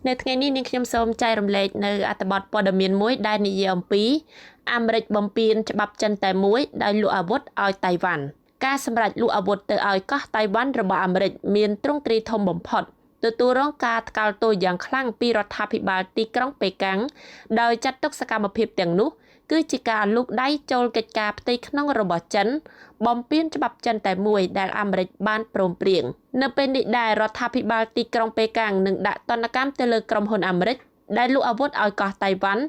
នៅថ្ងៃនេះនាងខ្ញុំសូមចែករំលែកនៅអត្ថបទព័ត៌មានមួយដែលនិយាយអំពីអាមេរិកបំពានច្បាប់ចិនតែមួយដោយលក់អាវុធឲ្យតៃវ៉ាន់ការសម្រេចលក់អាវុធទៅឲ្យកោះតៃវ៉ាន់របស់អាមេរិកមានទ្រង់ទ្រាយធំបំផុតទទួលរងការថ្កោលទោសយ៉ាងខ្លាំងពីរដ្ឋាភិបាលទីក្រុងប៉េកាំងដោយចាត់ទុកសកម្មភាពទាំងនោះគឺជាការលូកដៃចូលកិច្ចការផ្ទៃក្នុងរបស់ចិនបំពានច្បាប់ចិនតែមួយដែលអាមេរិកបានព្រមព្រៀងនៅពេលនេះដែររដ្ឋាភិបាលទីក្រុងប៉េកាំងនឹងដាក់ទណ្ឌកម្មទៅលើក្រុមហ៊ុនអាមេរិកដែលលក់អាវុធឲ្យកោះតៃវ៉ាន់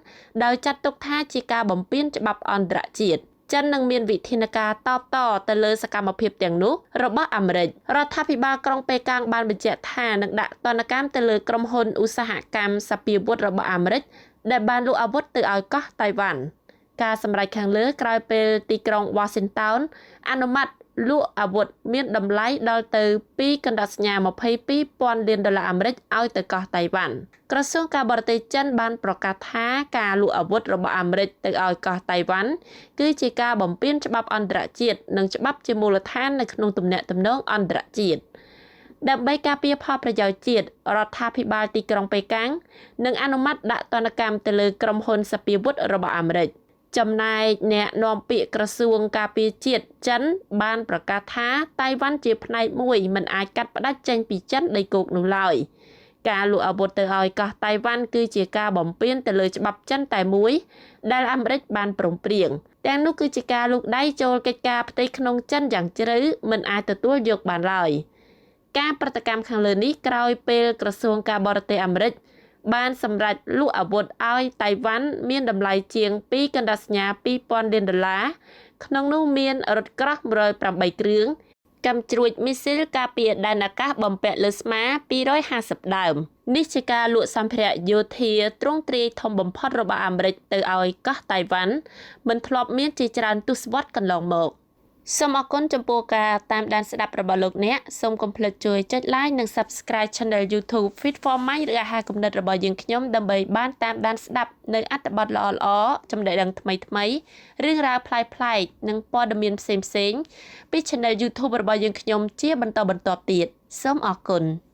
ដោយចាត់ទុកថាជាការបំពានច្បាប់អន្តរជាតិចិននឹងមានវិធានការតបតទៅលើសកម្មភាពទាំងនោះរបស់អាមេរិករដ្ឋាភិបាលក្រុងប៉េកាំងបានបញ្ជាក់ថានឹងដាក់ទណ្ឌកម្មទៅលើក្រុមហ៊ុនឧស្សាហកម្មសព្វាវុធរបស់អាមេរិកដែលបានលក់អាវុធទៅឲ្យកោះតៃវ៉ាន់ការសម្រេចខាងលើក្រោយពេលទីក្រុងវ៉ាស៊ីនតោនអនុម័តលក់អាវុធមានតម្លៃដល់ទៅ 2.22 ពាន់លានដុល្លារអាមេរិកឲ្យទៅកោះតៃវ៉ាន់ក្រសួងការបរទេសចិនបានប្រកាសថាការលក់អាវុធរបស់អាមេរិកទៅឲ្យកោះតៃវ៉ាន់គឺជាការបំពានច្បាប់អន្តរជាតិនិងច្បាប់ជាមូលដ្ឋាននៅក្នុងទំនាក់ទំនងអន្តរជាតិដើម្បីការពារផលប្រយោជន៍ជាតិរដ្ឋាភិបាលទីក្រុងប៉េកាំងនឹងអនុម័តដាក់ទណ្ឌកម្មទៅលើក្រុមហ៊ុនសព្វាវុធរបស់អាមេរិកចំណែកអ្នកនាំពាក្យក្រសួងការពារជាតិចិនបានប្រកាសថាតៃវ៉ាន់ជាផ្នែកមួយមិនអាចកាត់ផ្តាច់ចេញពីចិនដីគោកនោះឡើយការលក់អាវុធទៅឲ្យកោះតៃវ៉ាន់គឺជាការបំពានទៅលើច្បាប់ចិនតែមួយដែលអាមេរិកបានព្រមព្រៀងទាំងនោះគឺជាការលូកដៃចូលកិច្ចការផ្ទៃក្នុងចិនយ៉ាងជ្រៅមិនអាចទទួលយកបានឡើយការប្រតិកម្មខាងលើនេះក្រោយពេលក្រសួងការបរទេសអាមេរិកបានសម្រេចលក់អាវុធឲ្យតៃវ៉ាន់មានតម្លៃជាង 2.2 ពាន់លានដុល្លារក្នុងនោះមានរថក្រោះ108គ្រឿងកាំជ្រួចមីស៊ីលការពារដែនអាកាសបំពាក់លើស្មា250ដើមនេះជាការលក់សម្ភារៈយោធាទ្រង់ទ្រាយធំបំផុតរបស់អាមេរិកទៅឲ្យកោះតៃវ៉ាន់មិនធ្លាប់មានជាច្រើនទសវត្សរ៍កន្លងមកសូមអរគុណចំពោះការតាមដានស្ដាប់របស់លោកអ្នកសូមកុំភ្លេចជួយចុច Like និង Subscribe Channel YouTube Feed for Mind ឬអាហារគំនិតរបស់យើងខ្ញុំដើម្បីបានតាមដានស្ដាប់នៅអត្ថបទល្អៗចំណេះដឹងថ្មីៗរឿងរ៉ាវប្លែកៗនិងព័ត៌មានផ្សេងៗពី Channel YouTube របស់យើងខ្ញុំជាបន្តបន្ទាប់ទៀតសូមអរគុណ។